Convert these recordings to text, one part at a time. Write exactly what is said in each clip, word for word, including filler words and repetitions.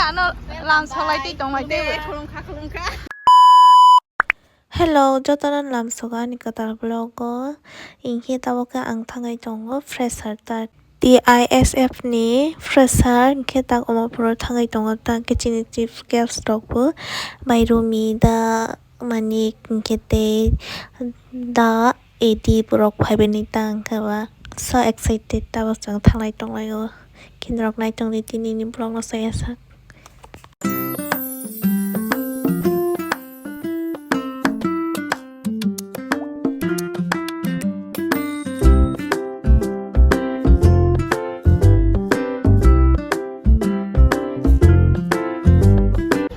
Ano lam solai tei tongmai tei. Khulumkha, khulumkha. Hello, jotono lamsogo ani kwtal vlog o. Hinkhe tabuk khe ang thangwi tongo fresher ta, T I S F ni fresher, hinkhe tak omo phuru thangwi tongo, tak khe chini chief guest rok bo bai Rumi da, Manik, hinkhe tei da A D borok phaibai ni ta, hinkhe ba so excited, tabuk chwng thanglai tonglaio. Khe norok nai tongdi tini ni vlog no saya sak.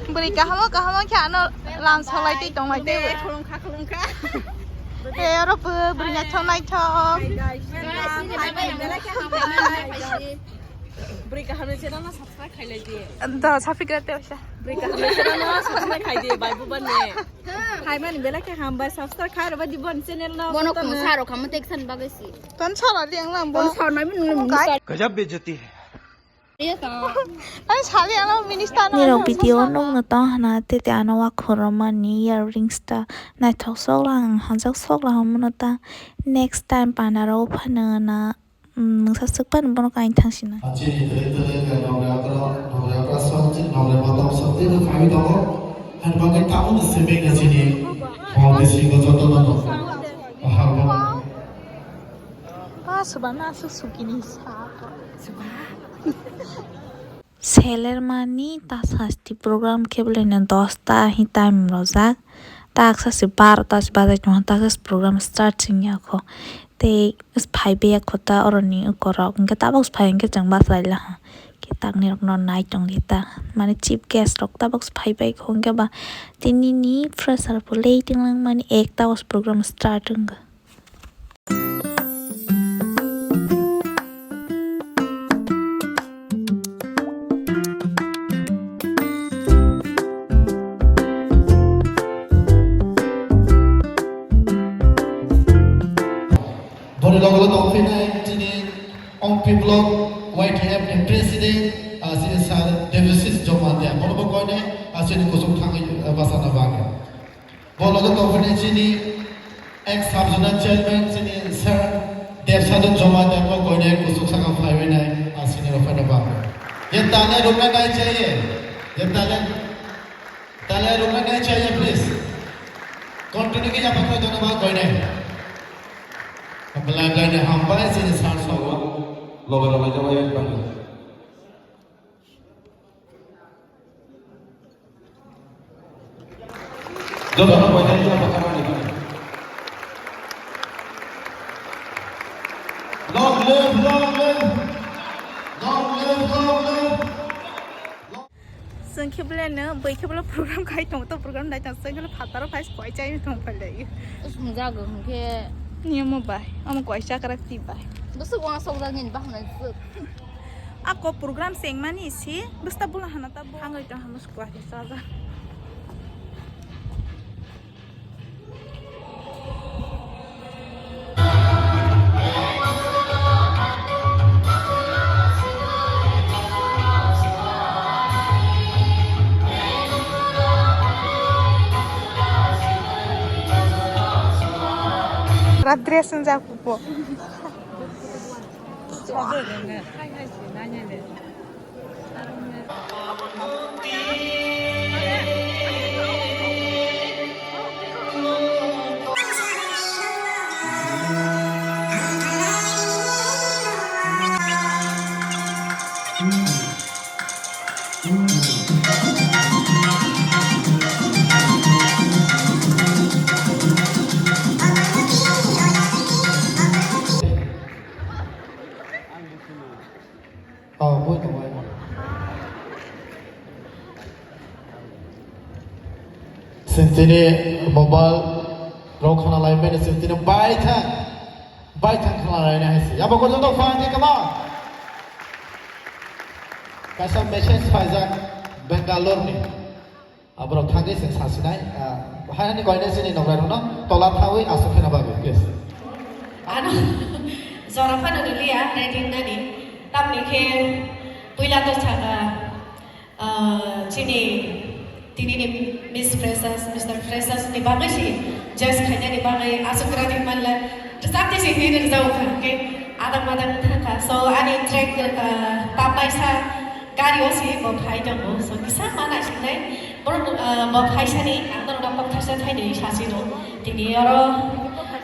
Bwrwi kahamo kahamo khe ano lam solai tei tongmai tei. Khulumkha, khulumkha. Hey, oro bw-, bwrwi naithok naithok. Bwrwi kaham ni channel no subscribe khailai di. Da, saphikra te oisa. Bwrwi kaham ni channel no subscribe khai di, bai buban ne. Hai mani belai khe hambai, subscribe khai rwbai di bon channel no. Bono khum saro khamo tek san bagwi si. Ton sara liang lang bo. Ton sar mai mun. Gajab bejati hai. Iya ka. Ai sali ano minister no. Nirok ano video sasa nung no tong hana tete ano wa khoromani earrings ta naithok sok lang, hanjak sok lang, mono ta next time panaro phano na. Mungsa swk phano bono kain thang sina. Chini tele tele ke nongre akra, nongre akra song, nongre bottom song, tele phai tongo. Hai bagwi tabuk simi ke chini, bong bisingo joto no. Ahal bo. Ah, subana aswk sukini sa. Seler mani ta sasti program khe belai no dosta hi time rojak. Ta aksa se barota se bajai tongo, ta aksa se program start wngya kho. Tei phai baiya kho ta oroni ukorok, hwnkhe tabuk phai hwnkhe chwng bachalaila ha. Khe takni rokno nai tongdi ta, mane chief guest rok tabuk phai bai kho, hwnkhe ba tini ni fresher bo late wng lang mani ekta o program start wngkha. Boni logo logo tongphinai chini Ongpi Block Y T F ni President, ah, chini Sir Devasis Jamatia. Bono bo koine, ah, chini kusuk thangwi, ah, bachana bagwi. Bo logo tongphinai chini ex sub zonal chairman chini Sir Debsadhan Jamatia bo koine kusuk saka phaiwi nai, ah, chini rok phaina bagwi. Ye tale rukna nai chahiye. Ye tale, tale rukna nai chahiye, please. Continue khe yapha khai dona ba koine. Belai belai ni hambai chini sir sobo. Loge loge jawai bani. Jotono poisa ni joto kama ni bini. Long live, long live. Long live, long live. Chwng khe belai no, bwrwi khe belai program khai tongo, to program nai tong, chwng khe phataro phai koi chai tong phai lai. Sumjago hwnkhe. Niyamo bai, amo koi chakrak ti bai. Bwswk wng sok jak nini bahana jwk. Ako program sengmani si, bwsta bula hana ta bo. Hangoi tong hamo sukwa khe chaja. Rat dress wngjak bo. Oh, bui tongo. Sintini mobile rok khana lai mene sintini bai thang, bai thang khana lai ne haisi. Abo ko joto fan di kama. Kaisa message phaijak Bangalore ni. Aborok thangwi chwng sasinai, ah, hai hani koinai chini nokrai rokno tola thawi aswk kheno bagwi, please. Ano, jora phano rwliya, ready wngnani. Tamni khe puila to saka, Ah, chini tinini Miss Freshers, Mister Freshers ni bagwi si judge khainani bagwi aswk kwrwngni manla rwchapni si hinwi rwjago kha, hwnkhe adang madang wngkha. So, ani track, ah, tamnaisa gari o si bo phai tongo. So, kisa ma naisinai borok, ah, bo phaisani ang norokno kok thaisa thainwi sasi rw. Tini oro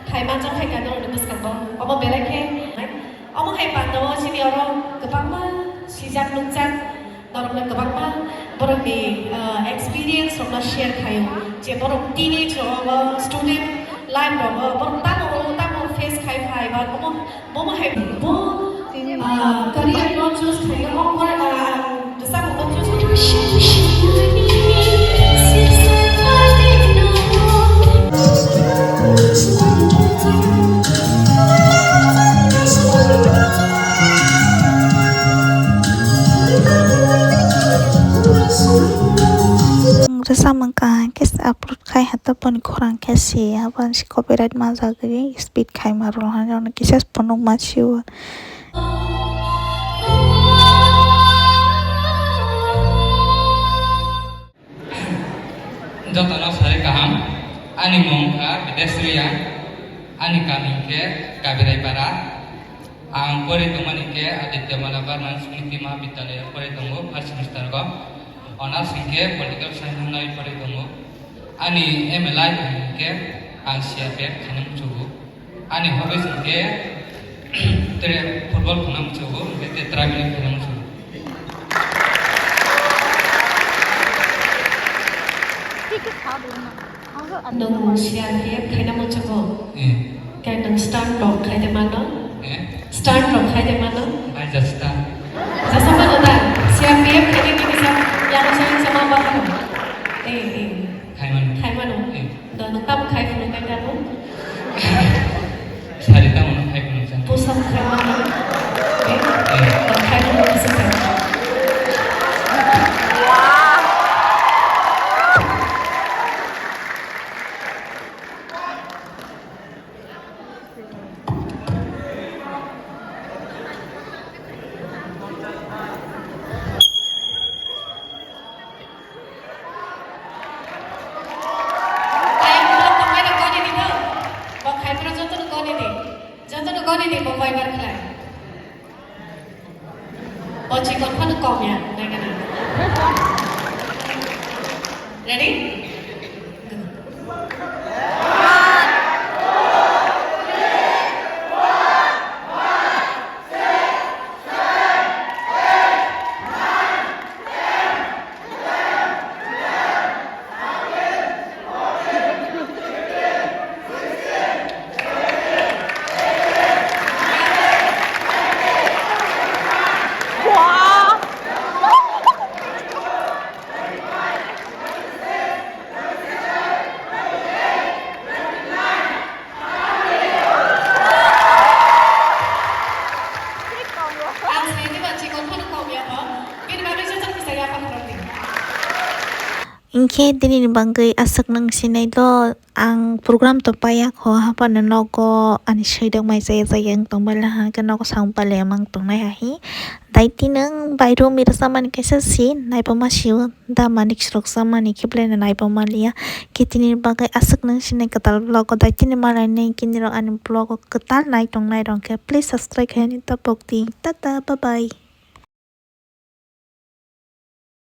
phai manjak khaikha norokni bwskango. Omo belai khe, omo hai pandao chini oro kwbangma sijak nukjak. Norokno kwbangma borokni, ah, experience rokno share khaio, je borok teenage rogo, student life rogo, borok tamo, tamo face khai phai ba, omo, bomo hai bo, ah, career no choose khaio, omo, ah, bwsakno choose khaio. Rwchapmung kaham khe se upload khai ha, taboni khorang khe se, aboni se copyright manjagwi speed khaima rwlainai rokno kisa phunukma sio. Jotono sari kaham, ani mung kha Bidesh Reang, ani kami khe Kabirai Para. Ang pori tongmani khe Aditya Mala Barman Smriti Mahavidyalaya pori tongo first semester o. Honors hwnkhe Political Science hwnwi pori tongo. Ani M A life hwnkhe ang C R P F khaina muchungo. Ani hobbies hwnkhe tere football khwna muchungo, hwnkhe tere traveling khaina muchungo. Nwng C R P F khaina muchungo? Eh. Khe nwng stunt rok khai de mano? Eh? Stunt rok khai de mano? Bai ja stunt. Jasa mano da? C R P F khai de kisa yago sa sama ba hano? Eh, eh. Khai mano. Khai mano? Eh. Da nwng tamo khai phunuk kai tamo? Sari tamo no khai phunuk sa. Pusam khai mano? Eh? Eh. Da khai mano pusam khai. Ayang borok tongmani goni di bo. Bo khai borok jotono goni di. Jotono goni di bo koibar khlai. O chikon phano kom ya, nai gana. Ready? Go. Ang saini ba chikon phano kom ya bo. Bini bagwi joto kisa yapha khorokdi. Hinkhe dinini bagwi aswk nwng sinai do, ang program to paiya kho, haphano nogo ani swidok mai chaya chaya wng tongbai laha, hwnkhe nogo samung pailaiya mang tongnai hahi. Daiti nwng bai rumi rwchapmani kaisa scene naiphoma sio. Da manik srok chamani khe belai no naiphoma liya. Khe tini bagwi aswk nwng sinai kwtal vlog o dai tini malainai kini rok ani vlog o kwtal nai tongnai rok khe please subscribe khainani tapok di. Tata, bye bye.